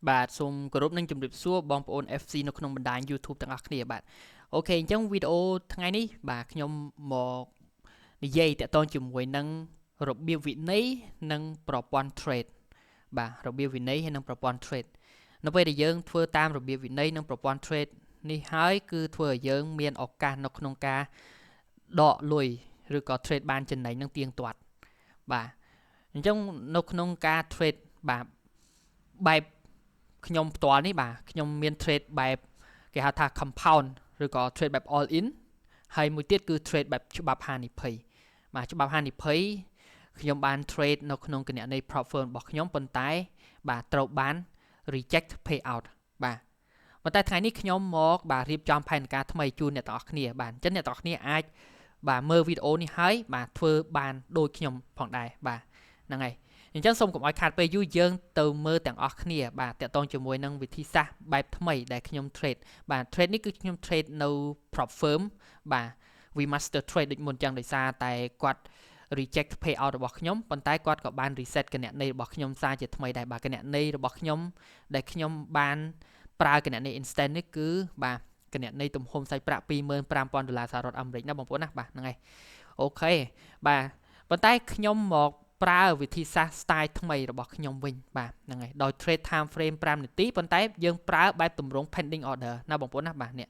បាទសូមគោរពនិងជម្រាបសួរបងប្អូន FC នៅក្នុងបណ្ដាញ YouTube ទាំងអស់គ្នាបាទ OK អញ្ចឹងវីដេអូថ្ងៃនេះបាទខ្ញុំមកនិយាយតាក់ទងជាមួយនឹងរបៀបវិន័យនិងប្រព័ន្ធ trade បាទរបៀបវិន័យហើយនិងប្រព័ន្ធ trade នៅពេលដែលយើងធ្វើតាមរបៀបវិន័យនិងប្រព័ន្ធ trade នេះហើយគឺធ្វើឲ្យយើងមានឱកាសនៅក្នុងការដកលុយឬក៏ trade បានចំណេញនឹងទៀងទាត់បាទអញ្ចឹងនៅក្នុងការ trade បាទបែបខ្ញុំផ្ទាល់នេះបាទខ្ញុំមាន trade បែបគេហៅថា compound ឬក៏ trade បែប all in ហើយមួយទៀតគឺ trade បែបច្បាប់ហានិភ័យបាទច្បាប់ហានិភ័យខ្ញុំបាន trade នៅក្នុងគណនី prop firm របស់ខ្ញុំប៉ុន្តែបាទត្រូវបាន reject payout បាទប៉ុន្តែថ្ងៃនេះខ្ញុំមកបាទរៀបចំផែនការថ្មីជូនអ្នកទាំងអស់គ្នាបាទអញ្ចឹងអ្នកទាំងអស់គ្នាអាចបាទមើលវីដេអូនេះហើយបាទធ្វើបានដូចខ្ញុំផងដែរបាទហ្នឹងហើយអញ្ចឹងសូមកុំឲ្យខាតពេលយូរយើងទៅមើលទាំងអស់គ្នាបាទតាក់ទងជាមួយនឹងវិធីសាស្ត្របែបថ្មីដែលខ្ញុំ trade បាទ trade នេះគឺខ្ញុំ trade នៅ prop firm បាទ WeMaster Trade ដូចមុនចឹងដោយសារតែគាត់ reject payout របស់ខ្ញុំប៉ុន្តែគាត់ក៏បាន reset គណនីរបស់ខ្ញុំសារជាថ្មីដែរបាទគណនីរបស់ខ្ញុំដែលខ្ញុំបានប្រើគណនី instant នេះគឺបាទគណនីទំហំសាច់ប្រាក់25,000ដុល្លារសហរដ្ឋអាមេរិកណាបងប្អូនណាបាទហ្នឹងហើយ OK បាទប៉ុន្តែខ្ញុំមកប្រើវិធីសាស្ត្រ style ថ្មីរបស់ខ្ញុំវិញបាទហ្នឹងហើយដោយ trade time frame 5នាទីប៉ុន្តែយើងប្រើបែបទម្រង់ pending order ណាបងប្អូនណាបាទនេះ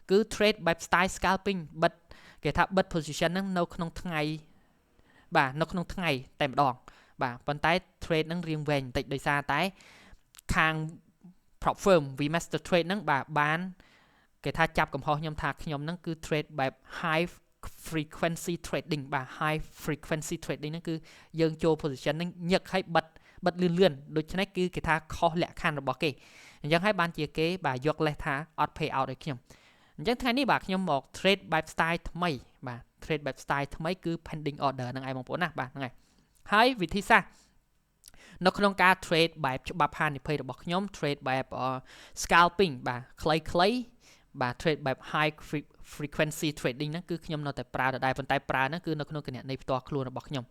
គឺ trade បែប style scalping បិទគេថាបិទ position ហ្នឹងនៅក្នុងថ្ងៃបាទនៅក្នុងថ្ងៃតែម្ដងបាទប៉ុន្តែ trade ហ្នឹងរៀងវែងបន្តិចដោយសារតែខាង prop firm WeMaster Trade ហ្នឹងបាទបានគេថាចាប់កំហុសខ្ញុំថាខ្ញុំហ្នឹងគឺ trade បែប high frequency trading បាទ high frequency trading ហ្នឹងគឺយើងចូល position ហ្នឹងញឹកឲ្យបិទបិទលឿនលឿនដូច្នេះគឺគេថាខុសលក្ខខណ្ឌរបស់គេអញ្ចឹងហើយបានជាគេបាទយកលេសថាអត់ pay out ឲ្យខ្ញុំអញ្ចឹងថ្ងៃនេះបាទខ្ញុំមក trade បែប style ថ្មីបាទ trade បែប style ថ្មីគឺ pending order ហ្នឹងឯងបងប្អូនណាបាទហ្នឹងហើយហើយវិធីសាស្ត្រនៅក្នុងការ trade បែបច្បាប់ហានិភ័យរបស់ខ្ញុំ trade បែប scalping បាទខ្លីៗបាទ trade បែប high frequency trading ហ្នឹងគឺខ្ញុំនៅតែប្រើដដែលប៉ុន្តែប្រើហ្នឹងគឺនៅក្នុងគណនីផ្ទាល់ខ្លួនរបស់ខ្ញុំ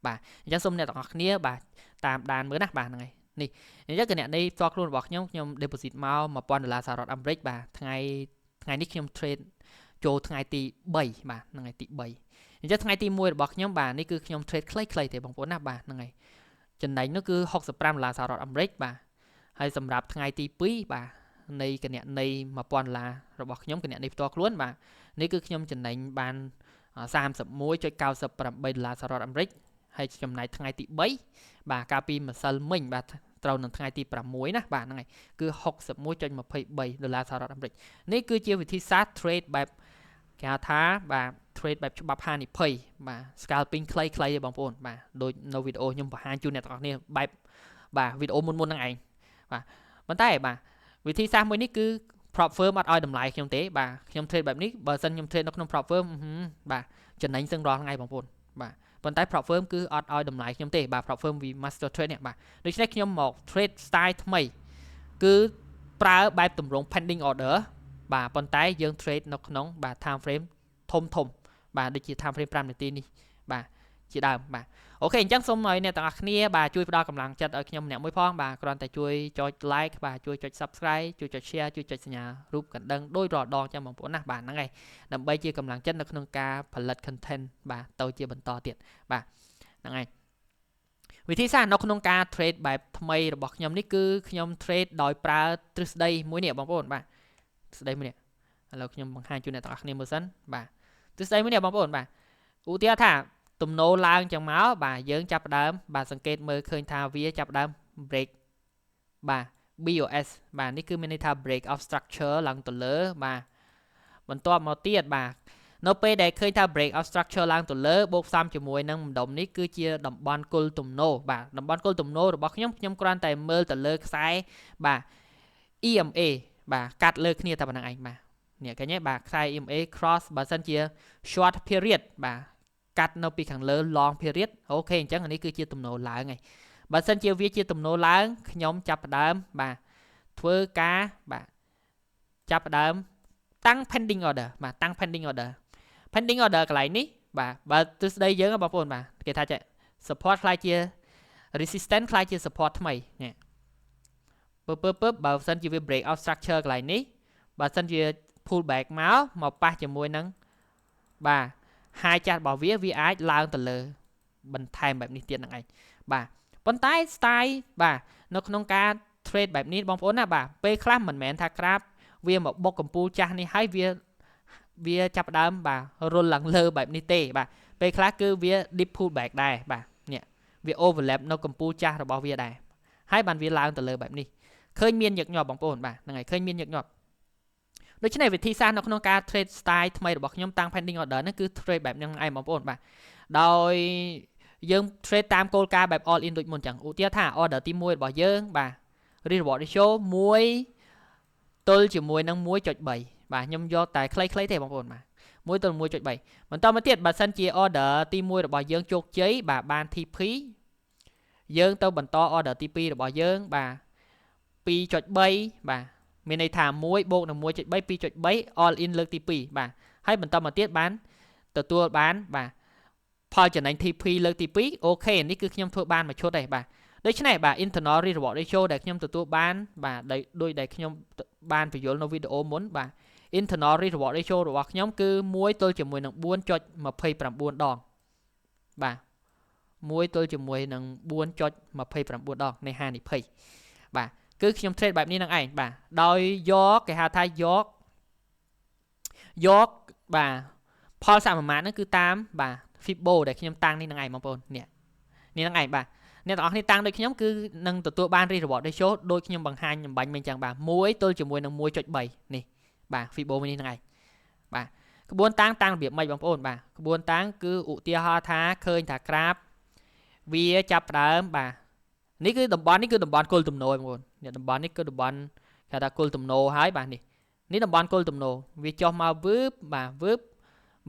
បាទអញ្ចឹងសូមអ្នកទាំងអស់គ្នាបាទតាមដានមើលណាបាទហ្នឹងហើយនេះអញ្ចឹងគណនីផ្ទាល់ខ្លួនរបស់ខ្ញុំខ្ញុំ deposit មក1000ដុល្លារសហរដ្ឋអាមេរិកបាទថ្ងៃថ្ងៃនេះខ្ញុំ trade ចូលថ្ងៃទី3បាទហ្នឹងហើយទី3អញ្ចឹងថ្ងៃទី1របស់ខ្ញុំបាទនេះគឺខ្ញុំ trade ខ្លីៗទេបងប្អូនណាបាទហ្នឹងហើយចំណេញនោះគឺ65ដុល្លារសហរដ្ឋអាមេរិកបាទហើយសម្រាប់ថ្ងៃទី2បាទនៃគណនី1000ដុល្លាររបស់ខ្ញុំគណនីផ្ទាល់ខ្លួនបាទនេះគឺខ្ញុំចំណេញបាន31.98ដុល្លារសហរដ្ឋអាមេរិកហើយចំណែកថ្ងៃទី3បាទកាលពីម្សិលមិញបាទត្រូវនឹងថ្ងៃទី6ណាបាទហ្នឹងហើយគឺ61.23ដុល្លារសហរដ្ឋអាមេរិកនេះគឺជាវិធីសាស្ត្រ trade បែបគេហៅថាបាទ trade បែបច្បាប់ហានិភ័យបាទ scalping ខ្លីៗទេបងប្អូនបាទដូចនៅវីដេអូខ្ញុំបង្ហាញជូនអ្នកទាំងអស់គ្នាបែបបាទវីដេអូមុនមុនហ្នឹងឯងបាទប៉ុន្តែបាទវិធីសាស្ត្រមួយនេះគឺ prop firm អត់ឲ្យតម្លៃខ្ញុំទេបាទខ្ញុំ trade បែបនេះបើសិនខ្ញុំ trade នៅក្នុង prop firm បាទចំណេញសឹងរាល់ថ្ងៃបងប្អូនបាទប៉ុន្តែ prop firm គឺអត់ឲ្យតម្លៃខ្ញុំទេបាទ prop firm WeMaster Trade នេះបាទដូច្នេះខ្ញុំមក trade style ថ្មីគឺប្រើបែបទម្រង់ pending order បាទប៉ុន្តែយើង trade នៅក្នុងបាទ time frame ធំធំបាទដូចជា time frame 5នាទីនេះបាទជាដើមបាទ OK អញ្ចឹងសូមឲ្យអ្នកទាំងអស់គ្នាបាទជួយផ្ដល់កម្លាំងចិត្តឲ្យខ្ញុំម្នាក់មួយផងបាទគ្រាន់តែជួយចុច like បាទជួយចុច subscribe ជួយចុច share ជួយចុចសញ្ញារូបកណ្ដឹងដោយរាល់ដងចឹងបងប្អូនណាបាទហ្នឹងហើយដើម្បីជាកម្លាំងចិត្តនៅក្នុងការផលិត content បាទទៅជាបន្តទៀតបាទហ្នឹងហើយវិធីសាស្ត្រនៅក្នុងការ trade បែបថ្មីរបស់ខ្ញុំនេះគឺខ្ញុំ trade ដោយប្រើទ្រឹស្ដីមួយនេះបងប្អូនបាទទ្រឹស្ដីមួយនេះឥឡូវខ្ញុំបង្ហាញជូនអ្នកទាំងអស់គ្នាមើលសិនបាទទ្រឹស្ដីមួយនេះបងប្អូនបាទឧទាហរណ៍ថាទំនោរឡើងចឹងមកបាទយើងចាប់ផ្ដើមបាទសង្កេតមើលឃើញថាវាចាប់ផ្ដើម break បាទ BOS បាទនេះគឺមានន័យថា break of structure ឡើងទៅលើបាទបន្ទាប់មកទៀតបាទនៅពេលដែលឃើញថា break of structure ឡើងទៅលើបូកផ្សំជាមួយនឹងម្ដុំនេះគឺជាតំបន់គុលទំនោរបាទតំបន់គុលទំនោររបស់ខ្ញុំខ្ញុំគ្រាន់តែមើលទៅលើខ្សែបាទ EMA បាទកាត់លើគ្នាតែប៉ុណ្្នឹងឯងបាទនេះឃើញទេបាទខ្សែ EMA cross បើសិនជា short period បាទកាត់នៅពីខាងលើ long period OK អញ្ចឹងអានេះគឺជាទំនោរឡើងហើយបើសិនជាវាជាទំនោរឡើងខ្ញុំចាប់ផ្ដើមបាទធ្វើការបាទចាប់ផ្ដើមតាំង pending order បាទតាំង pending order pending order កន្លែងនេះបាទបើទ្រឹស្ដីយើងបងប្អូនបាទគេថាចេះ support ក្លាយជា resistance ក្លាយជា support ថ្មីនេះព ពើពើពើបើសិនជាវា break out structure កន្លែងនេះបើសិនជា pull back មកមកប៉ះជាមួយនឹងបាទ high ចាស់របស់វាវាអាចឡើងទៅលើបន្ថែមបែបនេះទៀតហ្នឹងឯងបាទប៉ុន្តែ style បាទនៅក្នុងការ trade បែបនេះបងប្អូនណាបាទពេលខ្លះមិនមែនថាក្រាបវាមកបុកកំពូលចាស់នេះហើយវាវាចាប់ដើមបាទរុលឡើងលើបែបនេះទេបាទពេលខ្លះគឺវា deep pull back ដែរបាទនេះវា overlap នៅកំពូលចាស់របស់វាដែរហើយបានវាឡើងទៅលើបែបនេះឃើញមានញឹកញាប់បងប្អូនបាទហ្នឹងហើយឃើញមានញឹកញាប់ដូច្នេះវិធីសាស្ត្រនៅក្នុងការ trade style ថ្មីរបស់ខ្ញុំតាំង pending order ហ្នឹងគឺ trade បែបហ្នឹងឯងបងប្អូនបាទដោយយើង trade តាមគោលការណ៍បែប all in ដូចមុនចឹងឧទាហរណ៍ថា order ទី1របស់យើងបាទ risk reward ratio 1ទល់ជាមួយនឹង1.3បាទខ្ញុំយកតែខ្លីៗទេបងប្អូនបាទ1ទល់1.3បន្តមកទៀតបើសិនជា order ទី1របស់យើងជោគជ័យបាទបាន TP យើងទៅបន្ត order ទី2របស់យើងបាទ2.3បាទមានន័យថា1បូកនឹង1.3 2.3 all in លើកទី2បាទហើយបន្តមកទៀតបានទទួលបានបាទផលចំណេញ TP លើកទី2 OK នេះគឺខ្ញុំធ្វើបានមួយឈុតទេបាទដូច្នេះបាទ internal risk reward ratio ដែលខ្ញុំទទួលបានបាទដោយដែលខ្ញុំបានបញ្យល់នៅវីដេអូមុនបាទ internal risk reward ratio របស់ខ្ញុំគឺ1ទល់ជាមួយនឹង4.29ដងបាទ1ទល់ជាមួយនឹង4.29ដងនៃហានិភ័យបាទគឺខ្ញុំ trade បែបនេះនឹងឯងបាទដោយយកគេហៅថាយកយកបាទផលសមាមាត្រហ្នឹងគឺតាមបាទ Fibo ដែលខ្ញុំតាំងនេះនឹងឯងបងប្អូននេះនេះនឹងឯងបាទអ្នកទាំងអស់គ្នាតាំងដូចខ្ញុំគឺនឹងទទួលបាន risk reward ratio ដូចខ្ញុំបង្ហាញអំបញ្ញមិញចឹងបាទ1ទល់ជាមួយនឹង1.3នេះបាទ Fibo មួយនេះហ្នឹងឯងបាទក្បួនតាំងតាំងរបៀបម៉េចបងប្អូនបាទក្បួនតាំងគឺឧទាហរណ៍ថាឃើញថាក្រាបវាចាប់ផ្ដើមបាទនេះគឺតំបន់នេះគឺតំបន់គុលទំនោរបងប្អូននេះតំបន់នេះគឺតំបន់គេថាគុលទំនោរហើយបាទនេះនេះតំបន់គុលទំនោរវាចុះមកវឺបបាទវឺប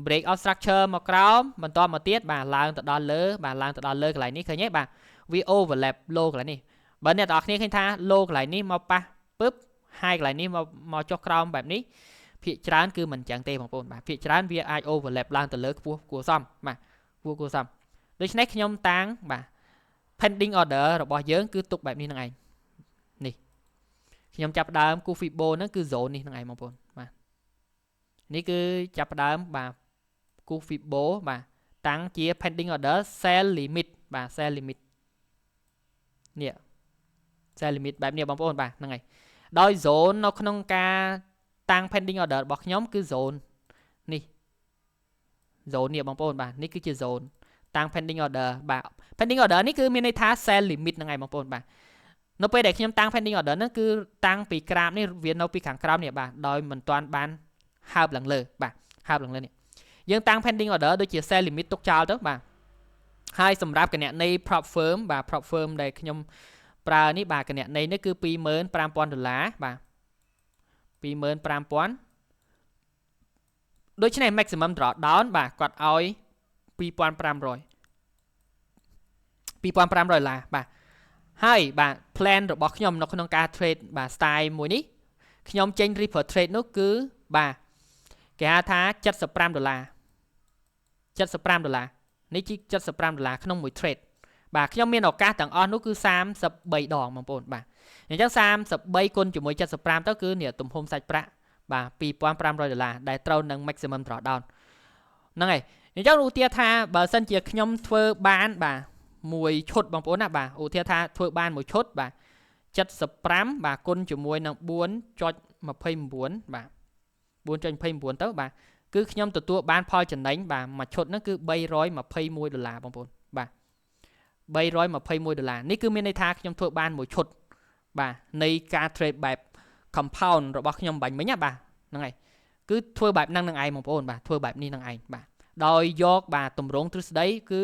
break of structure មកក្រោមបន្តមកទៀតបាទឡើងទៅដល់លើបាទឡើងទៅដល់លើកន្លែងនេះឃើញទេបាទវា overlap low កន្លែងនេះបើអ្នកទាំងអស់គ្នាឃើញថា low កន្លែងនេះមកប៉ះពឹប high កន្លែងនេះមកមកចុះក្រោមបែបនេះភាគច្រើនគឺមិនចឹងទេបងប្អូនបាទភាគច្រើនវាអាច overlap ឡើងទៅលើខ្ពស់គួរសមបាទខ្ពស់គួរសមដូច្នេះខ្ញុំតាំងបាទ pending order របស់យើងគឺទុកបែបនេះនឹងឯងនេះខ្ញុំចាប់ដើមគូ Fibo ហ្នឹងគឺ zone នេះនឹងឯងបងប្អូនបាទនេះគឺចាប់ផ្ដើមបាទគូ Fibo បាទតាំងជា pending order sell limit បាទ sell limit នេះ sell limit បែបនេះបងប្អូនបាទហ្នឹងហើយដោយ zone នៅក្នុងការតាំង pending order របស់ខ្ញុំគឺ zone នេះ zone នេះបងប្អូនបាទនេះគឺជា zone តាំង pending order បាទ pending order នេះគឺមានន័យថា sell limit ហ្នឹងឯងបងប្អូនបាទនៅពេលដែលខ្ញុំតាំង pending order ហ្នឹងគឺតាំងពីក្រាបនេះវានៅពីខាងក្រោមនេះបាទដោយមិនទាន់បានហើបឡើងលើបាទហើបឡើងលើនេះយើងតាំង pending order ដូចជា sell limit ទុកចោលទៅបាទហើយសម្រាប់គណនី prop firm បាទ prop firm ដែលខ្ញុំប្រើនេះបាទគណនីនេះគឺ25,000ដុល្លារបាទ25,000ដូច្នេះ maximum drawdown បាទគាត់ឲ្យ2500 2500ដុល្លារបាទហើយបាទ plan របស់ខ្ញុំនៅក្នុងការ trade បាទ style មួយនេះខ្ញុំចេញ risk per trade នោះគឺបាទគេហៅថា75ដុល្លារ75ដុល្លារនេះជា75ដុល្លារក្នុងមួយ trade បាទខ្ញុំមានឱកាសទាំងអស់នោះគឺ33ដងបងប្អូនបាទអញ្ចឹង33គុណជាមួយ75ទៅគឺនេះទំហំសាច់ប្រាក់បាទ2500ដុល្លារដែលត្រូវនឹង maximum drawdown ហ្នឹងហើយអញ្ចឹងឧទាហរណ៍ថាបើសិនជាខ្ញុំធ្វើបានបាទមួយឈុតបងប្អូនណាបាទឧទាហរណ៍ថាធ្វើបានមួយឈុតបាទ75បាទគុណជាមួយនឹង4.29បាទ4.29ទៅបាទគឺខ្ញុំទទួលបានផលចំណេញបាទមួយឈុតហ្នឹងគឺ321ដុល្លារបងប្អូនបាទ321ដុល្លារនេះគឺមានន័យថាខ្ញុំធ្វើបានមួយឈុតបាទនៃការ trade បែប compound របស់ខ្ញុំបាញ់មិញណាបាទហ្នឹងហើយគឺធ្វើបែបហ្នឹងនឹងឯងបងប្អូនបាទធ្វើបែបនេះនឹងឯងបាទដោយយកបាទតម្រងទ្រឹស្ដីគឺ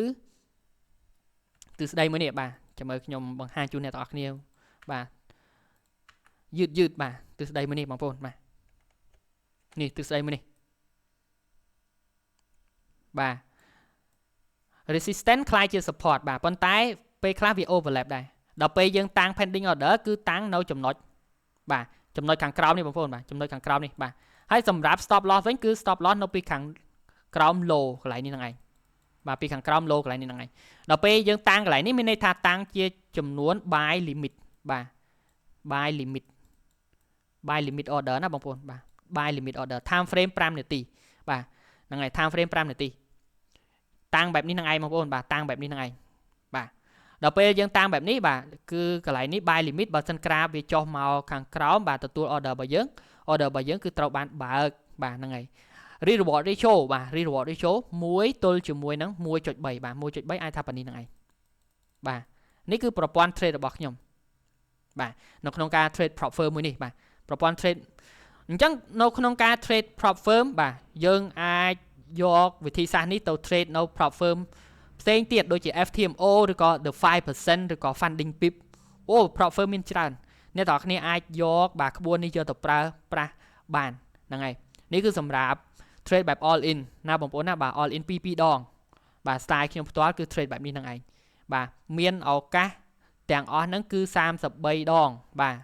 ទ្រឹស្ដីមួយនេះបាទចាំមើលខ្ញុំបង្ហាញជូនអ្នកទាំងអស់គ្នាបាទយឺតយឺតបាទទ្រឹស្ដីមួយនេះបងប្អូនបាទនេះទ្រឹស្ដីមួយនេះបាទ resistance ក្លាយជា support បាទប៉ុន្តែពេលខ្លះវា overlap ដែរដល់ពេលយើងតាំង pending order គឺតាំងនៅចំណុចបាទចំណុចខាងក្រោមនេះបងប្អូនបាទចំណុចខាងក្រោមនេះបាទហើយសម្រាប់ stop loss វិញគឺ stop loss នៅពីខាងក្រោម low កន្លែងនេះហ្នឹងឯងបាទពីខាងក្រោម low កន្លែងនេះហ្នឹងឯងដល់ពេលយើងតាំងកន្លែងនេះមានន័យថាតាំងជាចំនួន buy limit បាទ buy limit buy limit order ណាបងប្អូនបាទ buy limit order time frame 5នាទីបាទហ្នឹងហើយ time frame 5នាទីតាំងបែបនេះនឹងឯងបងប្អូនបាទតាំងបែបនេះនឹងឯងបាទដល់ពេលយើងតាំងបែបនេះបាទគឺកន្លែងនេះ buy limit បើសិនក្រាបវាចុះមកខាងក្រោមបាទទទួល order របស់យើង order របស់យើងគឺត្រូវបានបើកបាទហ្នឹងហើយ risk reward ratio បាទ risk reward ratio 1ទល់ជាមួយនឹង1.3បាទ1.3អាចថាប៉ានេះនឹងឯងបាទនេះគឺប្រព័ន្ធ trade របស់ខ្ញុំបាទនៅក្នុងការ trade prop firm មួយនេះបាទប្រព័ន្ធ trade អញ្ចឹងនៅក្នុងការ trade prop firm បាទយើងអាចយកវិធីសាស្ត្រនេះទៅ trade នៅ prop firm ផ្សេងទៀតដូចជា FTMO ឬក៏ the 5% ឬក៏ funding pip អូ prop firm មានច្រើនអ្នកទាំងអស់គ្នាអាចយកបាទក្បួននេះយកទៅប្រើប្រាស់បានហ្នឹងហើយនេះគឺសម្រាប់ trade បែប all in ណាបងប្អូនណាបាទ all in 2 2ដងបាទ style ខ្ញុំផ្ទាល់គឺ trade បែបនេះហ្នឹងឯងបាទមានឱកាសទាំងអស់ហ្នឹងគឺ33ដងបាទ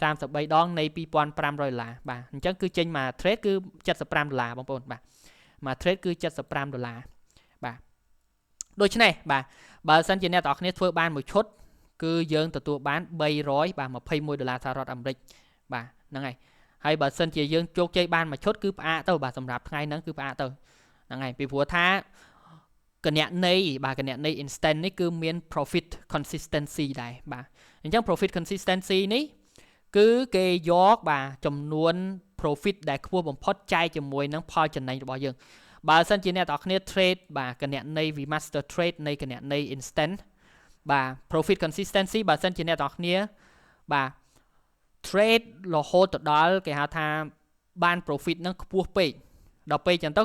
33ដងនៃ2500ដុល្លារបាទអញ្ចឹងគឺចេញមក trade គឺ75ដុល្លារបងប្អូនបាទមួយ trade គឺ75ដុល្លារបាទដូច្នេះបាទបើសិនជាអ្នកទាំងអស់គ្នាធ្វើបានមួយឈុតគឺយើងទទួលបាន300បាទ21ដុល្លារសហរដ្ឋអាមេរិកបាទហ្នឹងហើយហើយបើសិនជាយើងជោគជ័យបានមួយឈុតគឺផ្អាកទៅបាទសម្រាប់ថ្ងៃហ្នឹងគឺផ្អាកទៅហ្នឹងហើយពីព្រោះថាគណនីបាទគណនី instant នេះគឺមាន profit consistency ដែរបាទអញ្ចឹង profit consistency នេះគឺគេយកបាទចំនួន profit ដែលខ្ពស់បំផុតចែកជាមួយនឹងផលចំណេញរបស់យើងបើសិនជាអ្នកទាំងអស់គ្នា trade បាទគណនី Vmaster Trade នៃគណនី instant បាទ profit consistency បើសិនជាអ្នកទាំងអស់គ្នាបាទ trade រហូតទៅដល់គេហៅថាបាន profit នឹងខ្ពស់ពេកដល់ពេលចឹងទៅ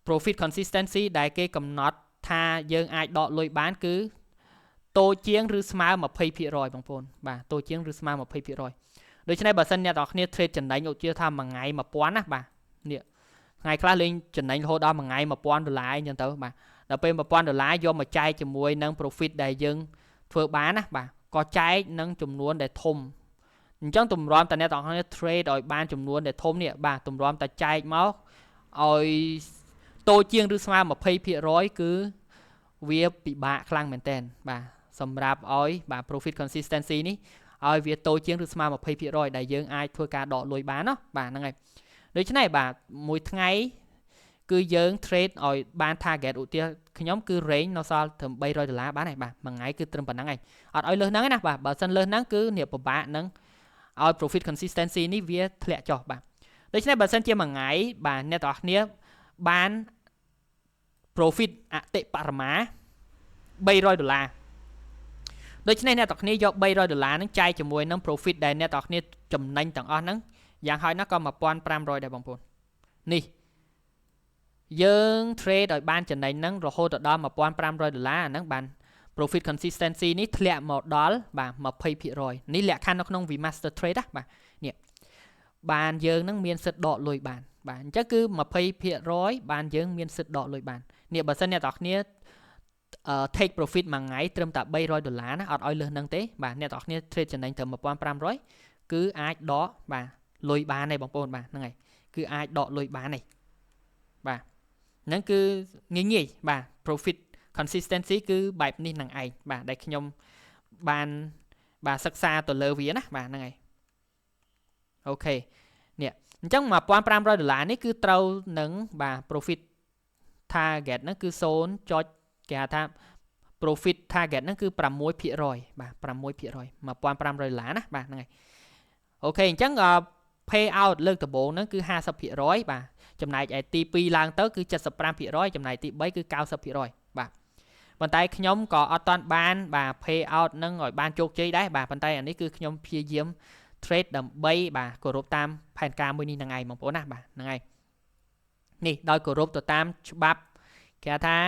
profit consistency ដែលគេកំណត់ថាយើងអាចដកលុយបានគឺតូចជាងឬស្មើ20%បងប្អូនបាទតូចជាងឬស្មើ20%ដូច្នេះបើសិនអ្នកទាំងអស់គ្នា trade ចំណេញឧទាហរណ៍ថាមួយថ្ងៃ1000ណាបាទនេះថ្ងៃខ្លះលេងចំណេញរហូតដល់មួយថ្ងៃ1000ដុល្លារអញ្ចឹងទៅបាទដល់ពេល1000ដុល្លារយកមកចែកជាមួយនឹង profit ដែលយើងធ្វើបានណាបាទក៏ចែកនឹងចំនួនដែលធំអញ្ចឹងទម្រាំតែអ្នកទាំងអស់គ្នា trade ឲ្យបានចំនួនដែលធំនេះបាទទម្រាំតែចែកមកឲ្យតូចជាងឬស្មើ20%គឺវាពិបាកខ្លាំងមែនតើបាទសម្រាប់ឲ្យបាទ profit consistency នេះឲ្យវាតូចជាងឬស្មើ20%ដែលយើងអាចធ្វើការដកលុយបានណាបាទហ្នឹងហើយដូច្នេះបាទមួយថ្ងៃគឺយើង trade ឲ្យបាន target ឧទាហរណ៍ខ្ញុំគឺ range នៅសល់ត្រឹម300ដុល្លារបានហើយបាទមួយថ្ងៃគឺត្រឹមប៉ុណ្ណឹងហើយអត់ឲ្យលើសហ្នឹងទេណាបាទបើសិនលើសហ្នឹងគឺនេះពិបាកនឹងឲ្យ profit consistency នេះវាធ្លាក់ចុះបាទដូច្នេះបើសិនជាមួយថ្ងៃបាទអ្នកទាំងអស់គ្នាបាន profit អតិបរមា300ដុល្លារដូច្នេះអ្នកទាំងគ្នាយក300ដុល្លារហ្នឹងចែកជាមួយនឹង profit ដែលអ្នកទាំងគ្នាចំណេញទាំងអស់ហ្នឹងយ៉ាងហោចណាស់ក៏1500ដែរបងប្អូននេះយើង trade ឲ្យបានចំណេញហ្នឹងរហូតទៅដល់1500ដុល្លារហ្នឹងបាន profit consistency នេះធ្លាក់មកដល់បាទ20%នេះលក្ខខណ្ឌនៅក្នុង Vmaster Trade ណាបាទនេះបានយើងនឹងមានសិទ្ធិដកលុយបានបាទអញ្ចឹងគឺ20%បានយើងមានសិទ្ធិដកលុយបាននេះបើសិនអ្នកទាំងគ្នា take profit មួយថ្ងៃត្រឹមតែ300ដុល្លារណាអត់ឲ្យលើសហ្នឹងទេបាទអ្នកទាំងគ្នា trade ចំណេញត្រឹម1500គឺអាចដកបាទលុយបានទេបងប្អូនបាទហ្នឹងហើយគឺអាចដកលុយបានទេបាទហ្នឹងគឺងាយងាយបាទ profit consistency គឺបែបនេះនឹងឯងបាទដែលខ្ញុំបានបាទសិក្សាទៅលើវាណាបាទហ្នឹងហើយ OK នេះអញ្ចឹង1500ដុល្លារនេះគឺត្រូវនឹងបាទ profit target ហ្នឹងគឺ0ចុចគេហៅថា profit target ហ្នឹងគឺ6%បាទ6% 1500ដុល្លារណាបាទហ្នឹងហើយ OK អញ្ចឹង pay out លើកដំបូងហ្នឹងគឺ50%បាទចំណែកឯទី2ឡើងទៅគឺ75%ចំណែកទី3គឺ90%បាទប៉ុន្តែខ្ញុំក៏អត់ទាន់បានបាទ pay out នឹងឲ្យបានជោគជ័យដែរបាទប៉ុន្តែអានេះគឺខ្ញុំព្យាយាម trade ដើម្បីបាទគោរពតាមផែនការមួយនេះហ្នឹងឯងបងប្អូនណាបាទហ្នឹងហើយនេះដោយគោរពទៅតាមច្បាប់គេថា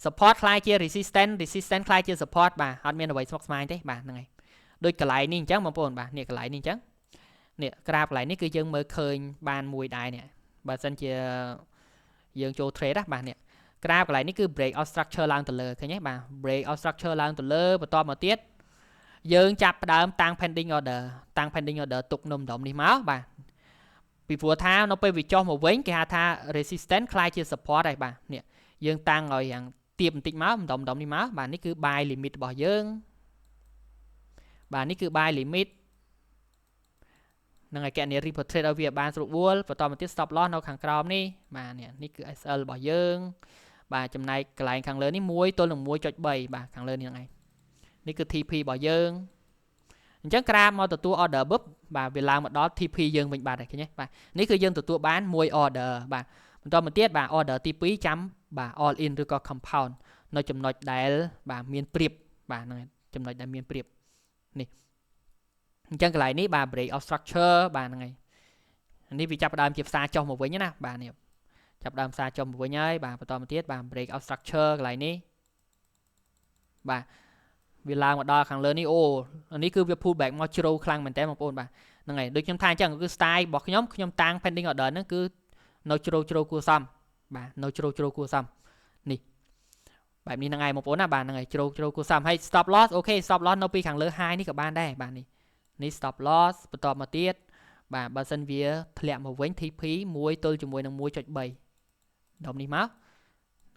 support ក្លាយជា resistance resistance ក្លាយជា support បាទអត់មានអ្វីស្មុគស្មាញទេបាទហ្នឹងហើយដូចកន្លែងនេះអញ្ចឹងបងប្អូនបាទនេះកន្លែងនេះអញ្ចឹងនេះក្រាបកន្លែងនេះគឺយើងមើលឃើញបានមួយដែរនេះបើសិនជាយើងចូល trade ណាបាទនេះក្រាបកន្លែងនេះគឺ break of structure ឡើងទៅលើឃើញទេបាទ break of structure ឡើងទៅលើបន្តមកទៀតយើងចាប់ផ្ដើមតាំង pending order តាំង pending order ទុកនៅម្ដុំនេះមកបាទពីព្រោះថានៅពេលវាចុះមកវិញគេហៅថា resistance ក្លាយជា support ហើយបាទនេះយើងតាំងឲ្យយ៉ាងទៀបបន្តិចមកម្ដុំម្ដុំនេះមកបាទនេះគឺ buy limit របស់យើងបាទនេះគឺ buy limit នឹងឲ្យកណនី reported ឲ្យវាបានស្រួលបន្តមកទៀត stop loss នៅខាងក្រោមនេះបាទនេះនេះគឺ SL របស់យើងបាទចំណែកកន្លែងខាងលើនេះ1ទល់នឹង1.3បាទខាងលើនេះហ្នឹងឯងនេះគឺ TP របស់យើងអញ្ចឹងក្រាបមកទទួល order បឹបបាទវាឡើងមកដល់ TP យើងវិញបាត់ហើយឃើញទេបាទនេះគឺយើងទទួលបាន1 order បាទបន្តមកទៀតបាទ order ទី2ចាំបាទ all in ឬក៏ compound នៅចំណុចដែលបាទមានព្រៀបបាទហ្នឹងចំណុចដែលមានព្រៀបនេះអញ្ចឹងកន្លែងនេះបាទ break of structure បាទហ្នឹងហើយនេះវាចាប់ផ្ដើមជាផ្សារចុះមកវិញណាបាទនេះចាប់ដើមផ្សារចុះមកវិញហើយបាទបន្តមកទៀតបាទ break of structure កន្លែងនេះបាទវាឡើងមកដល់ខាងលើនេះអូនេះគឺវា pull back មកជ្រៅខ្លាំងមែនតើបងប្អូនបាទហ្នឹងហើយដូចខ្ញុំថាអញ្ចឹងគឺ style របស់ខ្ញុំខ្ញុំតាំង pending order ហ្នឹងគឺនៅជ្រៅជ្រៅគួរសមបាទនៅជ្រៅជ្រៅគួរសមនេះបែបនេះហ្នឹងឯងបងប្អូនណាបាទហ្នឹងហើយជ្រៅជ្រៅគួរសមហើយ stop loss OK stop loss នៅពីខាងលើ high នេះក៏បានដែរបាទនេះនេះ stop loss បន្តមកទៀតបាទបើសិនវាធ្លាក់មកវិញ TP 1ទល់ជាមួយនឹង1.3ដុំនេះមក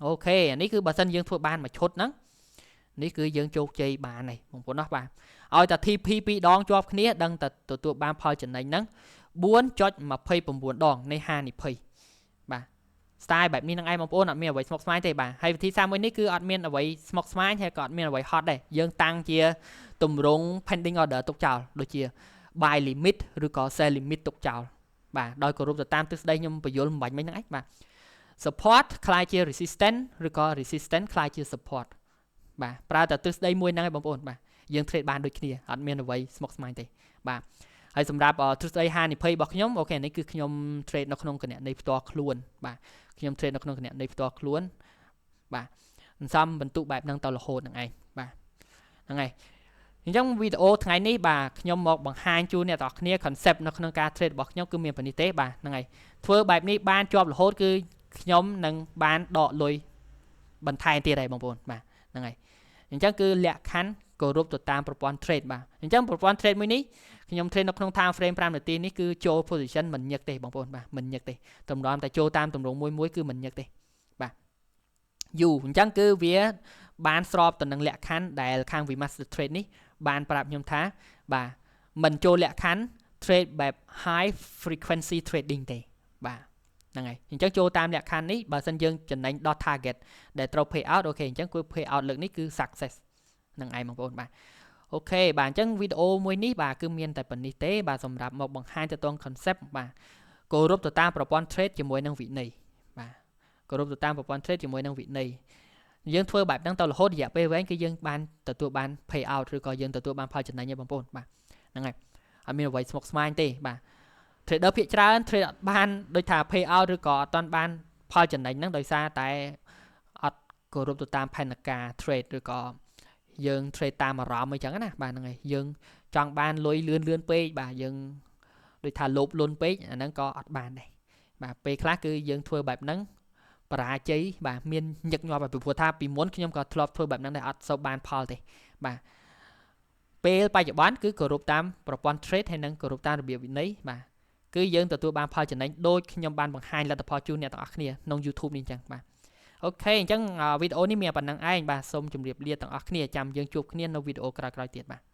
OK អានេះគឺបើសិនយើងធ្វើបានមួយឈុតហ្នឹងនេះគឺយើងជោគជ័យបានហើយបងប្អូនណាបាទឲ្យតែ TP 2ដងជាប់គ្នាដឹងតែទទួលបានផលចំណេញហ្នឹង4.29ដងនៃហានិភ័យបាទ style បែបនេះនឹងឯងបងប្អូនអត់មានអ្វីស្មុគស្មាញទេបាទហើយវិធីសាស្ត្រមួយនេះគឺអត់មានអ្វីស្មុគស្មាញហើយក៏អត់មានអ្វីហត់ដែរយើងតាំងជាទម្រង់ pending order ទុកចោលដូចជា buy limit ឬក៏ sell limit ទុកចោលបាទដោយគោរពទៅតាមទិសដីខ្ញុំបញ្យល់មិនបាញ់មិញហ្នឹងឯងបាទ support ក្លាយជា resistance ឬក៏ resistance ក្លាយជា support បាទប្រើតែទិសដីមួយហ្នឹងឯងបងប្អូនបាទយើង trade បានដូចគ្នាអត់មានអ្វីស្មុគស្មាញទេបាទហើយសម្រាប់ទ្រឹស្ដីហានិភ័យរបស់ខ្ញុំ OK នេះគឺខ្ញុំ trade នៅក្នុងគណនីផ្ទាល់ខ្លួនបាទខ្ញុំ trade នៅក្នុងគណនីផ្ទាល់ខ្លួនបាទសន្សំបន្ទុកបែបហ្នឹងទៅរហូតហ្នឹងឯងបាទហ្នឹងហើយអញ្ចឹងវីដេអូថ្ងៃនេះបាទខ្ញុំមកបង្ហាញជូនអ្នកទាំងអស់គ្នា concept នៅក្នុងការ trade របស់ខ្ញុំគឺមានប៉ុណ្នេះទេបាទហ្នឹងហើយធ្វើបែបនេះបានជាប់រហូតគឺខ្ញុំនឹងបានដកលុយបន្ថែមទៀតហើយបងប្អូនបាទហ្នឹងហើយអញ្ចឹងគឺលក្ខខណ្ឌគោរពទៅតាមប្រព័ន្ធ trade បាទអញ្ចឹងប្រព័ន្ធ trade មួយនេះខ្ញុំ trade នៅក្នុង time frame 5នាទីនេះគឺចូល position មិនញឹកទេបងប្អូនបាទមិនញឹកទេតម្រាំតែចូលតាមទម្រង់មួយមួយគឺមិនញឹកទេបាទយូរអញ្ចឹងគឺវាបានស្របទៅនឹងលក្ខខណ្ឌដែលខាង Vmaster Trade នេះបានប្រាប់ខ្ញុំថាបាទមិនចូលលក្ខខណ្ឌ trade បែប high frequency trading ទេបាទហ្នឹងហើយអញ្ចឹងចូលតាមលក្ខខណ្ឌនេះបើសិនយើងចំណេញដល់ target ដែលត្រូវ pay out OK អញ្ចឹងគឺ pay out លើកនេះគឺ success ហ្នឹងឯងបងប្អូនបាទ OK បាទអញ្ចឹងវីដេអូមួយនេះបាទគឺមានតែប៉ុណ្នេះទេបាទសម្រាប់មកបង្ហាញទៅតង concept បាទគោរពទៅតាមប្រព័ន្ធ trade ជាមួយនឹងវិន័យបាទគោរពទៅតាមប្រព័ន្ធ trade ជាមួយនឹងវិន័យយើងធ្វើបែបហ្នឹងទៅរហូតរយៈពេលវែងគឺយើងបានទទួលបាន pay out ឬក៏យើងទទួលបានផលចំណេញឯងបងប្អូនបាទហ្នឹងហើយអត់មានអ្វីស្មុគស្មាញទេបាទ trader ភាគច្រើន trade អត់បានដូចថា pay out ឬក៏អត់ទាន់បានផលចំណេញហ្នឹងដោយសារតែអត់គោរពទៅតាមផែនការ trade ឬក៏យើង trade តាមអារម្មណ៍អីចឹងណាបាទហ្នឹងហើយយើងចង់បានលុយលឿនលឿនពេកបាទយើងដូចថាលោភលន់ពេកអាហ្នឹងក៏អត់បានដែរបាទពេលខ្លះគឺយើងធ្វើបែបហ្នឹងបរាជ័យបាទមានញឹកញាប់ពីព្រោះថាពីមុនខ្ញុំក៏ធ្លាប់ធ្វើបែបហ្នឹងដែរអត់សូវបានផលទេបាទពេលបច្ចុប្បន្នគឺគោរពតាមប្រព័ន្ធ trade ហើយនិងគោរពតាមរបៀបវិន័យបាទគឺយើងទទួលបានផលចំណេញដូចខ្ញុំបានបង្ហាញលទ្ធផលជូនអ្នកទាំងអស់គ្នាក្នុង YouTube នេះអញ្ចឹងបាទ OK អញ្ចឹងវីដេអូនេះមានប៉ុណ្ណឹងឯងបាទសូមជម្រាបលាទាំងអស់គ្នាចាំយើងជួបគ្នានៅវីដេអូក្រោយៗទៀតបាទ។